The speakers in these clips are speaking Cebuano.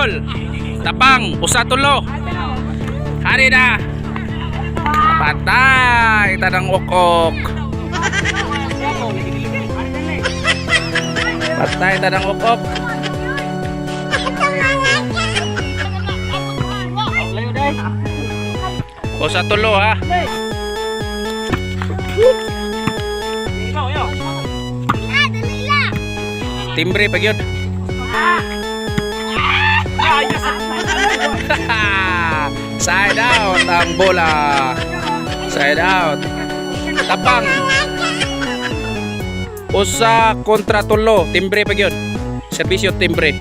Ball. Tapang, 1-3. Hari na. Patay, tanang ok-ok. Patay, tanang ok-ok. 1-3 ha. Timbre pag yun. Side out ang bola. Side out. Tapang. 1 kontra 3. Timbre pag yun. Servisyo timbre.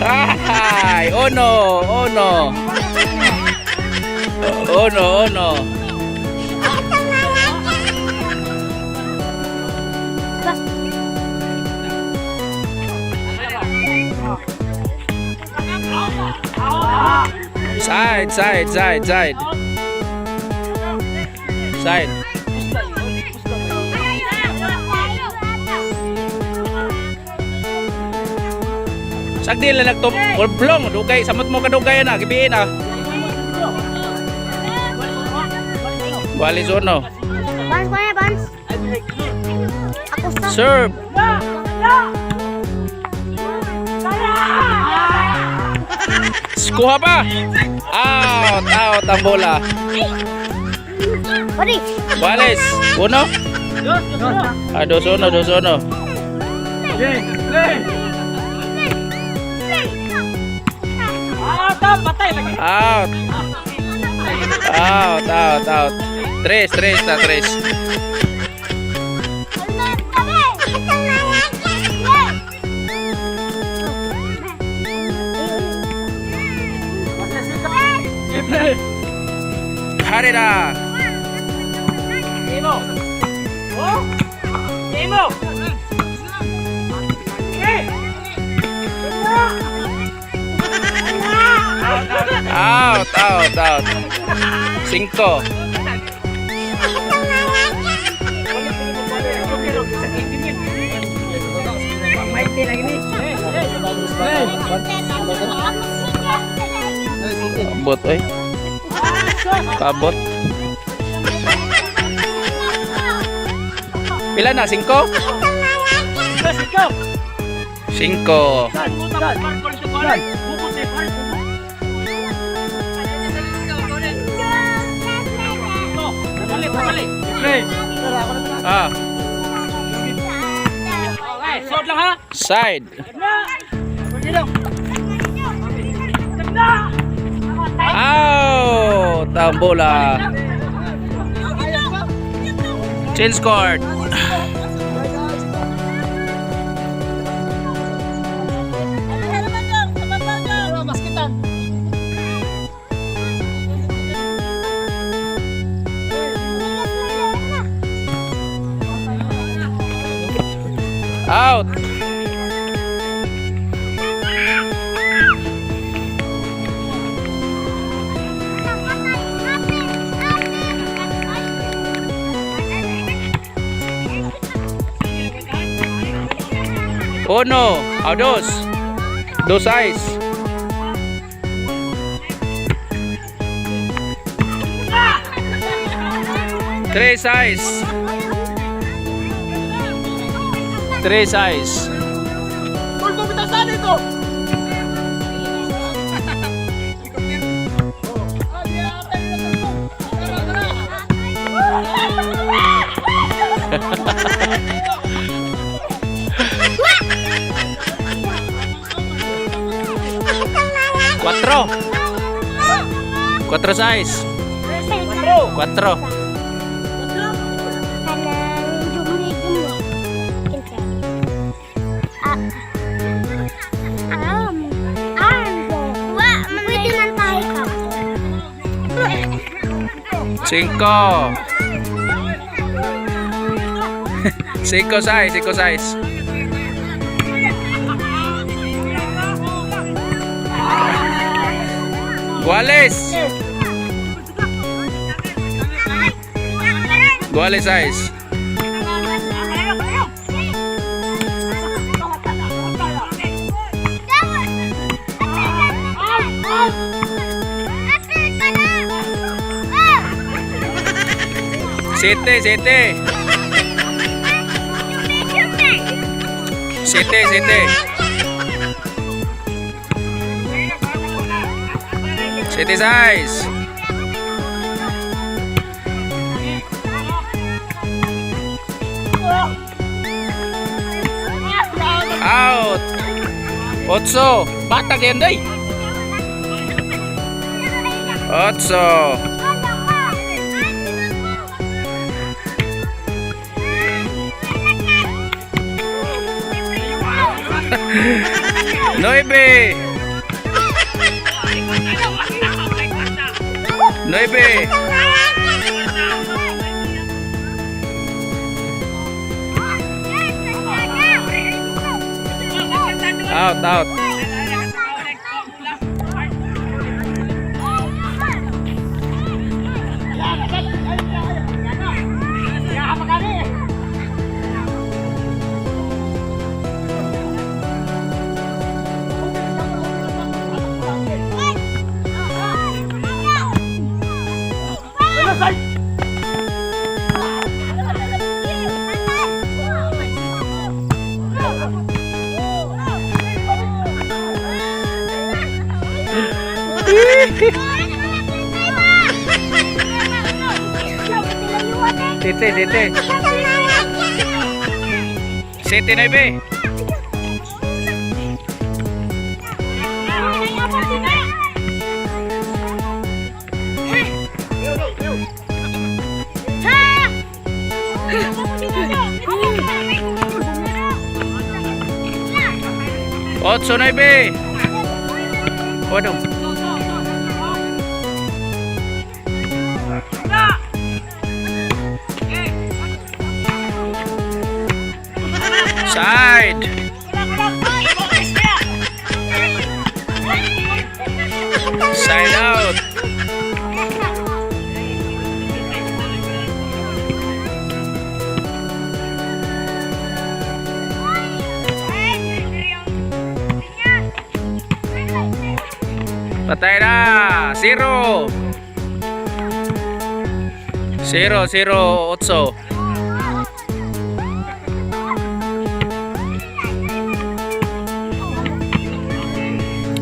Ay, uno, uno. Uno, uno. Side, side, side, side. Side. Sagdi lang nagtum oblong dugay samot mo kadugay na gibiin na. Wali uno. Bans ko na, Bans. Ako sa. Serve. Kuha pa. Out, out ang bola. Bari. Wales, uno. Ah, 2-1, 2-1. Out. Out, out, out. Tres, tres na, tres. Hari na. Out, out, out. Cinco. Kabot eh. Kabot. Pila na? Cinco? Cinco. Ah. Side. Out ang bola. Change court. Out. Uno, ah, dos. Dos eyes. Tres eyes. Tres eyes. Cuatro. Cuatro size. Cuatro. Kanang jumli-jumli. Kinsa? Ah. Wa, pwede man tayo ka. Cinco. Cinco size, cinco size. Guales. Guales size. Sete, sete. Sete, sete. Sete sais. Out. Otso. Bata yan day. Otso. Nueve. Nueve. Out, out. Sete, sete. Sete, nueve. Otso, nueve. Waduh. Side. Side out. Patay na. 0. 0, 0, 8.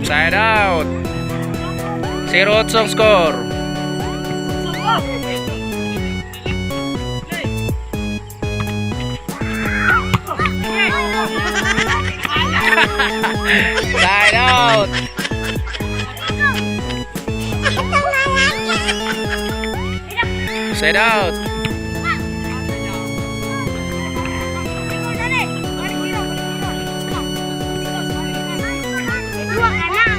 Side out. 0, 8 ang score. Side out. Side out. Dua ka na.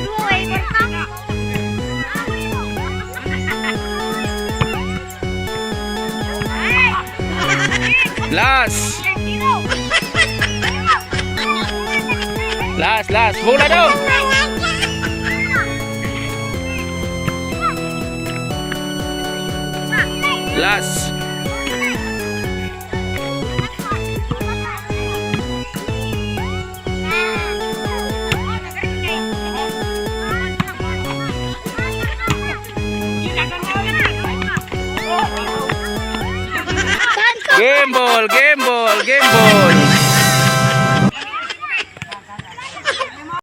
Dua ay basta. Last. Last, last. Bola daw. Last. Game ball, game ball, game ball.